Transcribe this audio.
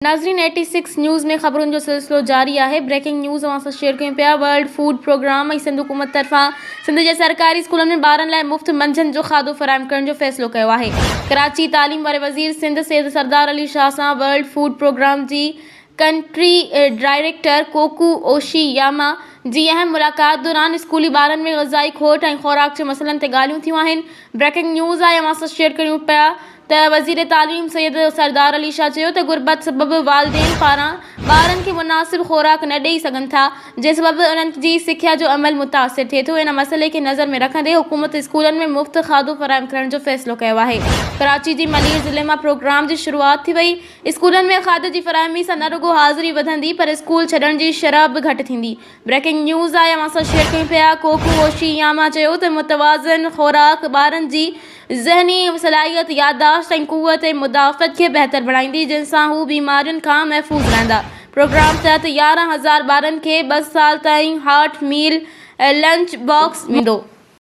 ناظرين eighty six news ۾ خبرن جو سلسلو جاري آهي بريڪنگ نيوز اوهان سان شيئر ڪيون پيا ورلڊ فوڊ پروگرام ۽ سنڌ حڪومت طرفان سنڌ جي سرڪاري اسڪولن ۾ ٻارن لاء مفت منجهند جو کاڌو فراهم ڪرڻ جو فيصلو ڪيو آهي ڪراچي تعليم واري وزير سنڌ سيد سردار علي شاهه سان ورلڊ فوڊ پروگرام جي ڪنٽري ڊائريڪٽر ڪوڪو اوشي ياما جي اهم ملاقات دوران اسڪولي ٻارن ۾ غذائي کوٽ ۽ خوراڪ جي مسئلن تي ڳالهيون ٿيون آهن بريڪنگ نيوز آهي اوهان سان شيئر ڪريون پيا ته وزير تعليم سيد سردار علي شاهه چيو ته غربت سبب والدين پاران ٻارن کي مناسب خوراڪ نه ڏئي سگهن ٿا جنهن سبب انهن جي سکيا جو عمل متاثر ٿئي ٿو ان مسئلي کي نظر ۾ رکندي حڪومت اسڪولن ۾ مفت کاڌو فراهم ڪرڻ جو فيصلو ڪيو آهي ڪراچي جي ملير ضلعي مان پروگرام جي شروعات ٿي وئي اسڪولن ۾ کاڌي جي فراهمي سان نه رڳو حاضري وڌندي پر اسڪول ڇڏڻ جي شرح به گهٽ ٿيندي بريڪنگ نيوز آهي اوهان سان شيئر ڪيون پيا ڪوڪو اوشي ياما چيو ته متوازن خوراڪ ٻارن جي ذهني صلاحيت يادداشت ۽ قوت مدافعت کي بهتر بڻائيندي جنهن سان هو بيمارين کان محفوظ رهندا پروگرام تحت 11000 ٻارن کي ٻه سال تائين هاٽ ميل لنچ باڪس ويندو.